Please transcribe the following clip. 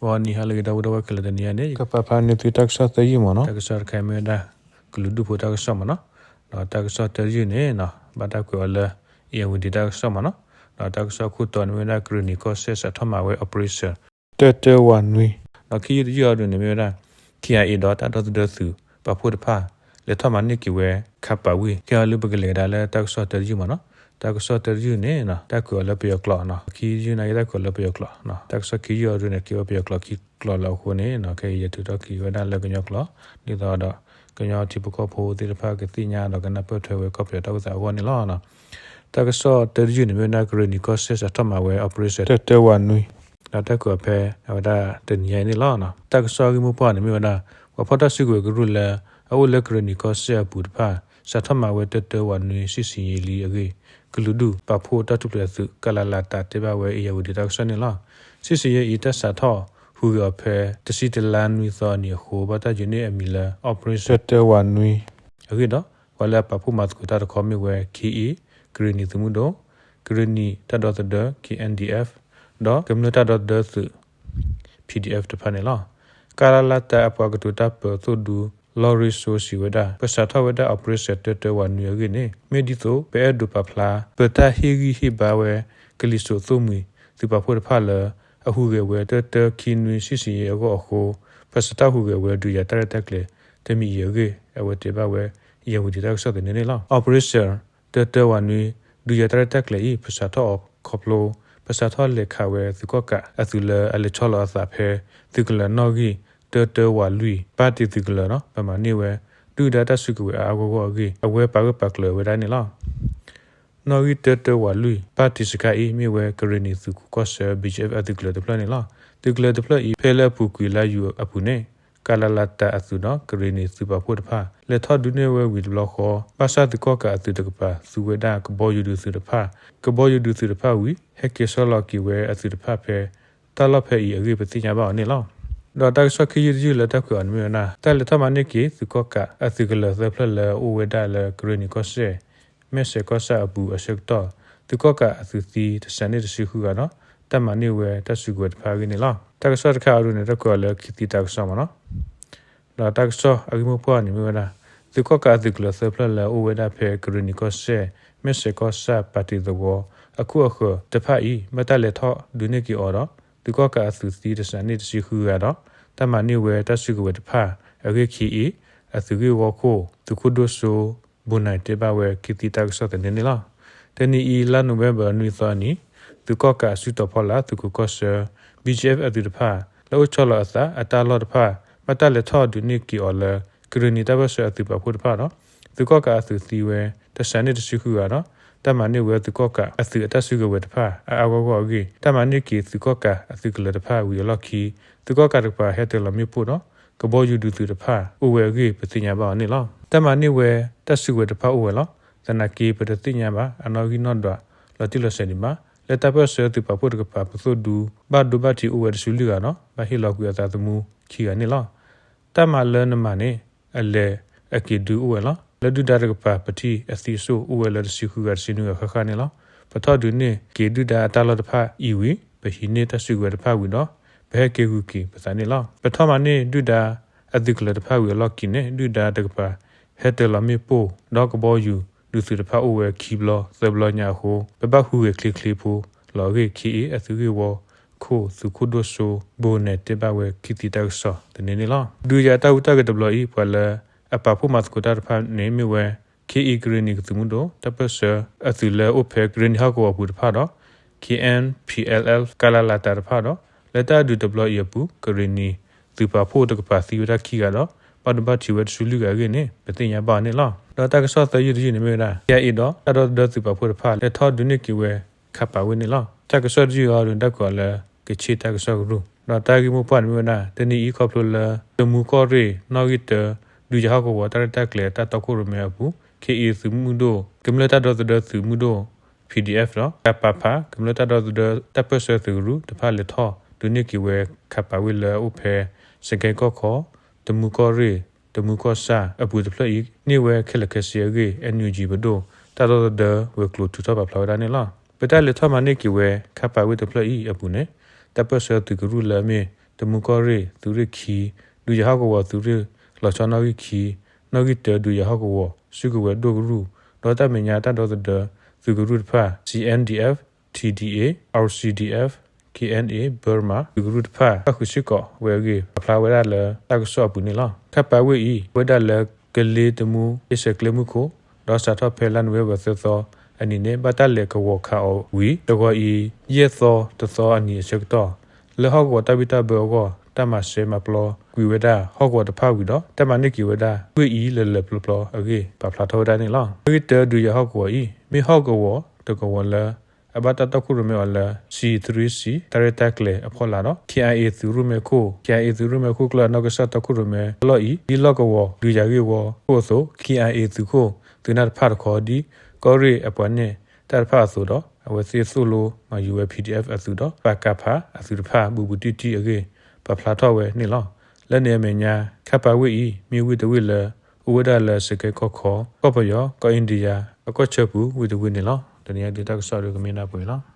ဂီၤနံၤဟါလၢအဂ့ၤ ဒီပုၢ်ဝဲၢ်ခဲလၢာ်, တနံၤအံၤန့ၣ် ကပာ်ဖျါန့ၢ်သုတၢ်ကစီၣ်သၢယုၢ်မ့ၢ်နီၤ. တၢ်ကစီၣ်တခါအံၤမ့ၢ်ဝဲဒၣ် ကလုာ်ဒူၣ်ဖိတၢ်ကစီၣ်မ့ၢ်နီၤ. ဒီးတၢ်ကစီၣ်တၢယုၢ်န့ၣ်နီၤ ဘၣ်တၢ်ကွဲးအီၤလၢ အ့ၣ်ယၣ်ဝတံၤတၢ်ကစီၣ်မ့ၢ်နီၤ. ဒီးတၢ်ကစီၣ်ခိၣ်တီန့ၣ်မ့ၢ်ဝဲဒၣ် ကရ့ၣ်နံၤကီၢ်စဲၣ် စးထီၣ်မၤဝဲ operation တၢတၢဝးနွံ. ဒီးခံယုၢ်တယုၢ်အံၤဒုန့ၣ်မ့ၢ်ဝဲဒၣ် ခ့ၣ်အါအ့ၣ် ဒီးတၢ်ဒီသဒၢသုးပာ်ဖှိၣ်တဖၣ် လဲၤထီၣ်မၤန့ၢ်က့ၤဝဲ ခးပာ်ဝ့ၢ်. ခဲအံၤလၢပကလဲၤကဒါလၢတၢ်ကစီၣ်တၢယုၢ်မ့ၢ်နီၤ. တၢ်ကစီၣ်တၢယုၢ်န့ၣ်နီၤ တၢ်ကွဲးအီၤလၢပယီၤကျိာ်နီၤ. ခံယုၢ်န့ၣ် တၢ်ကွဲးအီၤလၢပယီၤကျိာ်နီၤ. တၢ်ကစီၣ်ခံယုၢ်အံၤဒုန့ၣ် ကဲဝဲပယီၤကျိာ်ခံကျိာ်လၢအဃိန့ၣ်နီၤ ခဲအံၤယထုးထီၣ်က့ၤဝဲဒၣ်လၢကညီကျိာ် ဒ်သိးဒီး ကညီထံဖိကီၢ်ဖိသ့ၣ်တဖၣ်ကသ့ၣ်ညါဒီးကနၢ်ပၢၢ်ထွဲဝဲကီၢ်ပယီၤတၢ်အိၣ်သးအဂီၢ်န့ၣ်လီၤ. တၢ်ကစီၣ်တၢယုၢ်န့ၣ်မ့ၢ်ဝဲဒၣ် ကရ့ၣ်နံၤကီၢ်စဲၣ် စးထီၣ်မၤဝဲ operation တၢတၢဝးနွံ ဒီးတၢ်ကွဲးအီၤဖဲအဝဲဒၣ်တနံၤအံၤန့ၣ်လီၤ. တၢ်ကစီၣ်အဂ့ၢ်မိၢ်ပှၢ်န့ၣ်မ့ၢ်ဝဲဒၣ် ပှၤဖီၣ်တၢ်စုကဝဲၤကရူၢ်လၢ အအိၣ်လၢကရ့ၣ်နံၤကီၢ်စဲၣ်အပူၤတဖၣ် စးထီၣ်မၤဝဲတၢတၢဝးနွံ စစ်ဆင်ရေးလံအဂ့ၢ် ကလုာ်ဒူၣ်ပာ်ဖှိၣ်တၢ်ထူၣ်ဖျဲးသုး ကလလတ တဲဘၣ်ဝဲ အ့ၣ်ယၣ်ဝတံၤတၢ်ကစီၣ်န့ၣ်လီၤ. စစ်ဆင်ရေးအံၤ တၢ်စးထီၣ်ဟူးဂဲၤအီၤဖဲ တဆံတလါနွံသီအနံၤအဃိ ဘၣ်တၢ်ယုာ်န့ၢ်အမံၤလၢ operation တၢတၢဝးနွံ အဂ့ၢ်ဒီး ပှၤလၢအပာ်ဖှိၣ်မၤသကိးတၢ်တခီမ့ၢ်ဝဲ ခ့ၣ်အ့ၣ် ကရ့ၣ်နံၤသုးမုၢ်ဒိၣ်, ကရ့ၣ်နံၤတၢ်ဒီသဒၢ KNDF ဒီးကမျၢၢ်တၢ်ဒီသဒၢသုး PDF တဖၣ်န့ၣ်လီၤ. ကလလတ အပှၤကတိၤတၢ်ပၢၤသိၣ်ဒူ လီၤရ့ၣ်စိစံးဝဲဒၣ် ပစးထီၣ်ဝဲဒၣ် operation တၢတၢဝးနွံအဂ့ၢ်န့ၣ် မ့ၢ်ဒ်သိးပအဲၣ်ဒိးပာ်ဖျါ ပတၢ်ဟ့ၣ်ဂံၢ်ဟ့ၣ်ဘါဝဲ ကလံၤစိးသိၣ်မှံၤ သုးပာ်ဖှိၣ်တဖၣ်လၢ အဟူးဂဲၤဝဲတၢတၢခံနွံ စစ်ဆင်ရေးအဂီၢ်အဃိ ပစးထီၣ်ဟူးဂဲၤဝဲ ဒုးယၤတၢ်ရဲၣ်တၢ်ကျဲၤတမံၤအံၤအဂ့ၢ် အဝဲတဲဘၣ်ဝဲ အ့ၣ်ယၣ်ဝတံၤတၢ်ကစီၣ်သန့န့ၣ်လီၤ. operation တၢတၢဝးနွံ ဒုးယၤတၢ်ရဲၣ်တၢ်ကျဲၤအံၤ ပစးထီၣ်အီၤခီဖျိ ပစးထီၣ်လဲၤခးဝဲသုးကီၣ်ကးအသုးလၢအလဲၤဆီလီၤအသးဖဲ သုးကလၢၤနီၣ်ဂံၢ် တၢတၢဝးလွံၢ် ပၣ်တံၣ်သုးကလၢၤဒီး ပမၤန့ၢ်ဝဲ ဒုၣ်ဒါတၢ်စုကဝဲၤအါအါဂီၢ်ဂီၢ်အဂ့ၢ် အဝဲပာ်ဂၢၢ်ပာ်ကျၢၤဝဲဒၣ်န့ၣ်လီၤ. နီၣ်ဂံၢ်တၢတၢဝးလွံၢ် ပၣ်တံၣ်စခါအံၤ မ့ၢ်ဝဲကရ့ၣ်နံၤသုးခိးကီၢ်ဆၢ BGF အသုးကလၢၤတဖျၢၣ်န့ၣ်လီၤ. သုးကလၢၤတဖျၢၣ်အံၤ ဖဲလၢအပူၤကွံာ်လါယူၤအပူၤန့ၣ် ကလလတ အသုးဒီး ကရ့ၣ်နံၤသုးပာ်ဖှိၣ်တဖၣ် လဲၤထီၣ်ဒုးန့ၢ်ဝဲဝံၤတဘျီဃီ ဘၣ်ဆၣ်သုးကီၣ်ကးအသုးတကပၤ သူဝဲဒၣ်ကဘီယူၤဒုးသုးတဖၣ်, ကဘီယူၤဒုးသုးတဖၣ်ဝံၤ ဟဲက့ၤဆီလီၤက့ၤဝဲအသုးတဖၣ်ဖဲ တၢ်လီၢ်ဖဲအံၤအဂ့ၢ် ပသ့ၣ်ညါဘၣ်အီၤန့ၣ်လီၤ. ဒီးတၢ်ကစီၣ်ခံယုၢ်တယုၢ်လၢတၢ်ကွဲးအီၤန့ၣ်မ့ၢ်ဝဲဒၣ် တၢ်လဲၤထီၣ်မၤန့ၢ်က့ၤသုးကီၣ်ကးအသုးကလၢၤသၢဖျၢၣ်လၢအအိၣ်ဝဲဒၣ်လၢကရ့ၣ်နံၤကီၢ်စဲၣ် မဲၢ်စဲးကီၢ်ဆၣ်အပူၤအဆၢကတီၢ် သုးကီၣ်ကးအသုးသံတစးန့ၢ်တဆံဃုဂၤဒီး တၢ်မၤန့ၢ်ဝဲတၢ်စုကဝဲၤတဖၣ်အဂ့ၢ်န့ၣ်လီၤ. တၢ်ကစီၣ်တခါအံၤဒုန့ၣ် တၢ်ကွဲးအီၤလၢခံသံတၢ်ကစီၣ်မ့ၢ်နီၤ. ဒီးတၢ်ကစီၣ်အဂ့ၢ်မိၢ်ပှၢ်န့ၣ်မ့ၢ်ဝဲဒၣ် သုးကီၣ်ကးအသုးကလၢၤသၢဖျၢၣ်လၢအအိၣ်ဝဲဒၣ်ဖဲကရ့ၣ်နံၤကီၢ်စဲၣ် မဲၢ်စဲးကီၢ်ဆၣ် ပၣ်တံၣ်သဝီ အခိၣ်အဃၢၤတဖၣ်အံၤ ဘၣ်တၢ်လဲၤထီၣ်ဒုးန့ၢ်က့ၤအီၤဒီး သုးကီၣ်ကးအသုးသံတစးန့ၢ်တဆံဃုဂၤဒီး တၢ်မၤန့ၢ်ဝဲတၢ်စုကဝဲၤတဖၣ်အဂ့ၢ် ခ့ၣ်အ့ၣ် အသုးဂ့ၢ်ဝီခိၣ် သုးခိၣ်ဒိၣ်စိ ဘိၣ်နၢ်တဲဘၣ်ဝဲခံသံတၢ်ကစီၣ်သန့န့ၣ်လီၤ. တနံၤအံၤ လါနိၣ်ဝ့ဘၢၣ်နွံသီအနံၤ သုးကီၣ်ကးအစုတီၤဖီလာ် သုးခိးကီၢ်ဆၢ BGF အသုးတဖၣ် လၢအအိၣ်ဆီလီၤအသးအတၢ်လီၢ်တဖၣ် ဘၣ်တၢ်လဲၤထီၣ်ဒုးန့ၢ်က့ၤအီၤလၢ ကရ့ၣ်နံၤတၢ်ပၢၢ်ဆၢအသုးပာ်ဖှိၣ်တဖၣ်ဒီး သုးကီၣ်ကးအသုးသံဝဲ တစးန့ၢ်တဆံဃုဂၤဒီး တၢ်မၤန့ၢ်ဝဲသုးကီၣ်ကးအသုးအတၢ်စုကဝဲၤတဖၣ် အါအါဂီၢ်ဂီၢ်အဂ့ၢ် တၢ်မၤန့ၢ်က့ၤသုးကီၣ်ကးအသုးကလၢၤတဖၣ်ဝံၤအလီၢ်ခံ သုးကီၣ်ကးတကပၤဟဲတၢၤလီၤမ့ၣ်ပိၢ်ဒီး ကဘီယူၤဒုးသုးတဖၣ်အိၣ်ဝဲအဂ့ၢ် ပသ့ၣ်ညါဘၣ်အီၤန့ၣ်လီၤ. တၢ်မၤန့ၢ်ဝဲတၢ်စုကဝဲၤတဖၣ်အိၣ်ဝဲလီၤ. သနာ်က့ ပတသ့ၣ်ညါဘၣ် အနီၣ်ဂံၢ်နီၣ်ဒွးလီၤတံၢ်လီၤဆဲးဒံးဘၣ်. လၢတၢ်ပၢၢ်ဆၢသုးပာ်ဖှိၣ်တကပၤ ပသိၣ်ဒူ ဘၣ်ဒိဘၣ်ထံးအိၣ်ဝဲတဆူလွံၢ်ဂၤဒီး ဘၣ်ဟ့ၣ်လီၤကွံာ်အသးသမူခံဂၤန့ၣ်လီၤ. တၢ်မၤလၢနမၤန့ၣ် အလဲၤအက့ၤဒုးအိၣ်ဝဲလီၤ. လၢဒုၣ်ဒါတကပၤ ပထံၣ်အသံအစိၣ်အိၣ်ဝဲလၢတဆံဃုဂၤတဆံနွံဂၤဃၣ်ဃၣ်န့ၣ်လီၤ. ပထီၣ်ဒုးန့ၢ်က့ၤဒုၣ်ဒါအတၢ်လီၢ်တဖၣ်အံၤဝံၤ ပဟံးန့ၢ်တၢ်စုကဝဲၤတဖၣ်ဝံၤဒီး ပဟဲက့ၤဂုာ်က့ၤပသးန့ၣ်လီၤ. ပထီၣ်မၤန့ၢ်ဒုၣ်ဒါအသုးကလၢၤတဖၣ်ဝံၤအလီၢ်ခံန့ၣ် ဒုၣ်ဒါတကပၤ ဟဲတၢၤလီၤမ့ၣ်ပိၢ် ဒီးကဘီယူၤဒုးသုးတဖၣ်အိၣ်ဝဲခံဘျီသၢဘျီညါအဃိ ပဘၣ်ဟူးဂဲၤချ့ချ့ဖိလီၤအဂ့ၢ် ခ့ၣ်အ့ၣ် အသုးဂ့ၢ်ဝီခိၣ် သုးခိၣ်ဒိၣ်စိ ဘိၣ်နဲၣ်တဲဘၣ်ဝဲခံသံတၢ်ကစီၣ်သန့န့ၣ်လီၤ. ဒုးယၤတၢ်ဟူးတၢ်ဂဲၤတဘျီအံၤ ပှၤလၢအပာ်ဖှိၣ်မၤသကိးတၢ်တဖၣ်န့ၣ်မ့ၢ်ဝဲ ခ့ၣ်အ့ၣ် ကရ့ၣ်နံၤကသုးမုၢ်ဒိၣ် တၢ်ပၢၢ်ဆၢအသုးလၢအအိၣ်ဖဲကရ့ၣ်နံၤဟီၣ်ကဝီၤအပူၤတဖၣ်ဒီး KNPLL ကလလတ တဖၣ်ဒီး လၢတၢ်ဒုးတဘျီအံၤအပူၤ ကရ့ၣ်နံၤသုးပာ်ဖှိၣ်တကပၤသံဝဲဒၣ်ခံဂၤဒီး ဘၣ်ဒိဘၣ်ထံးဝဲတဆူလွံၢ်ဂၤအဂ့ၢ်န့ၣ် ပသ့ၣ်ညါဘၣ်အီၤန့ၣ်လီၤ. ဒီးတၢ်ကစီၣ်သၢယုၢ်တယုၢ်န့ၣ်မ့ၢ်ဝဲဒၣ် ခ့ၣ်အ့ၣ် ဒီးတၢ်ဒီသဒၢသုးပာ်ဖှိၣ်တဖၣ် လဲၤထီၣ်ဒုးန့ၢ်က့ၤဝဲ ခးပာ်ဝ့ၢ်န့ၣ်လီၤ. တၢ်ကစီၣ်တယုၢ်အံၤဒုး တၢ်ကွဲးအီၤလၢ ကခ့ၣ်တၢ်ကစီၣ်ကရူၢ် ဒီးတၢ်ဂ့ၢ်မိၢ်ပှၢ်န့ၣ်မ့ၢ်ဝဲဒၣ် တနံၤအံၤခီဖျိလၢ တမူကီၢ်ရ့ၣ် နီၣ်ဂံၢ်တၢ ဒုးယၤဟီၣ်ကဝီၤတၢ်ရဲၣ်တၢ်ကျဲၤတၢ်တီခိၣ်ရိၣ်မဲအပူၤ ခ့ၣ်အ့ၣ် သုးမုၢ်ဒိၣ် ကမျၢၢ်တၢ်ဒီသဒၢသုးမုၢ်ဒိၣ် PDF ဒီး ကပဖ ကမျၢၢ်တၢ်ဒီသဒၢတၢ်ပၢၢ်ဆၢသုးကရူၢ်တဖၣ်လဲၤထီၣ်ဒုးန့ၢ်က့ၤဝဲ ခးပာ်ဝ့ၢ်လၢအအိၣ်ဖဲ စကဲကီၢ်ခီ တမူကီၢ်ရ့ၣ် တမူကီၢ်ဆၣ်အပူၤတဖျၢၣ်အံၤ န့ၢ်ဝဲခဲလၢာ်ခဲဆ့အဂ့ၢ် NUG ပဒိၣ်တၢ်ဒီသဒၢဝဲၤကျိၤထုးထီၣ်ပာ်ဖျါဝဲဒၣ်န့ၣ်လီၤ. ပတၢ်လဲၤထီၣ်မၤန့ၢ်က့ၤဝဲ ခးပာ်ဝ့ၢ်တဖျၢၣ်အံၤအပူၤန့ၣ် တၢ်ပၢၢ်ဆၢသုးကရူၢ်လၢအမ့ၢ် တမူကီၢ်ရ့ၣ် သုးရ့ၣ်ခံ ဒုးယၤဟီၣ်ကဝီၤသုးရ့ၣ်လီၤဆီနီၣ်ဂံၢ်ခံ, နီၣ်ဂံၢ်တၢ ဒုးယၤဟီၣ်ကဝီၤ စုကဝဲၤဒိၣ်ကရူၢ် ဒီးတၢ်မဲာ်ညါတၢ်ဒီသဒၢ သုးကရူၢ်တဖၣ် C N D F, T D A, R C D F, K N A Burma သုးကရူၢ်တဖၣ် ပၣ်ဃုာ်စ့ၢ်ကီးဝဲအဂ့ၢ် ပာ်ဖျါဝဲဒၣ်လၢတၢ်ကစီၣ်အပူၤန့ၣ်လီၤ. ခၣ်ပၣ်ဝ့ၢ်အံၤ အိၣ်ဝဲဒၣ်လၢ ကလ့တမူ အ့စဲးကျဲမုၢ်ခိၣ် ဒီးစးထီၣ်ဖဲလါနိၣ်ဝ့ဘၢၣ်သၢသီအနံၤန့ၣ် ဘၣ်တၢ်လဲၤကဝီၤခးအီၤဝံၤ တဂီၤအံၤ ယဲၢ်သီတသီအနံၤအဆၢကတီၢ် လၢဟီၣ်ကဝီၤတၢ်ဘံၣ်တၢ်ဘၢအဂီၢ် တၢ်မၤစဲမၤပျီကွံာ်ဝဲဒၣ်ဟီၣ်ကဝီၤတဖၣ်ဝံၤဒီး တၢ်မၤန့ၢ်က့ၤဝဲဒၣ်ဝ့ၢ်အံၤလၢာ်လၢာ်ပျီပျီအဂ့ၢ် ပာ်ဖျါထီၣ်ဝဲဒၣ်န့ၣ်လီၤ. နီၣ်ဂံၢ်တၢ ဒုးယၤဟီၣ်ကဝီၤအံၤ မ့ၢ်ဟီၣ်ကဝီၤတကဝီၤလၢ အဘၣ်တၢ်တီခိၣ်ရိၣ်မဲအီၤလၢ C three C တၢ်ရဲၣ်တၢ်ကျဲၤအဖီလာ်ဒီး K I A သုးရိၣ်မဲခိၣ် K I A သုးရိၣ်မဲခိၣ်ကျၢၢ်အနီၢ်ကစၢ်တီခိၣ်ရိၣ်မဲအလီၢ်အံၤ ဒ်လီၢ်ကဝီၤဒုးယၤဂ့ၢ်ဝီအခိၣ်အသိး K I A သုးခိၣ်သုးနၢ်တဖၣ်တခီ ဒ်ကီၢ်ရ့ၣ်အပှၤနဲၣ်တၢ်တဖၣ်အသိးဒီး အဝဲသ့ၣ်သိၣ်လိမၤယူၤဝဲ P D F အသုးဒီး ပကဖ အသုးတဖၣ်ဘူးဘူးတံၢ်တံၢ်အဂ့ၢ် ပာ်ဖျါထီၣ်ဝဲန့ၣ်လီၤ. လၢန့ၣ်အမဲာ်ညါ ခၣ်ပၣ်ဝ့ၢ်အံၤ မ့ၢ်ဝ့ၢ်တဝ့ၢ်လၢ အိၣ်ဝဲဒၣ်လၢစကဲကီၢ်ခီ ကီၢ်ပယီၤ ကီၢ်အ့ဒံယါ အကီၢ်ဆၢပူၤဝ့ၢ်တဝ့ၢ်န့ၣ်လီၤ. တနံၤအံၤဒုးတၢ်ကစီၣ်ဒုးကမ့ၢ်ဒၣ်ပှဲၤလီၤ.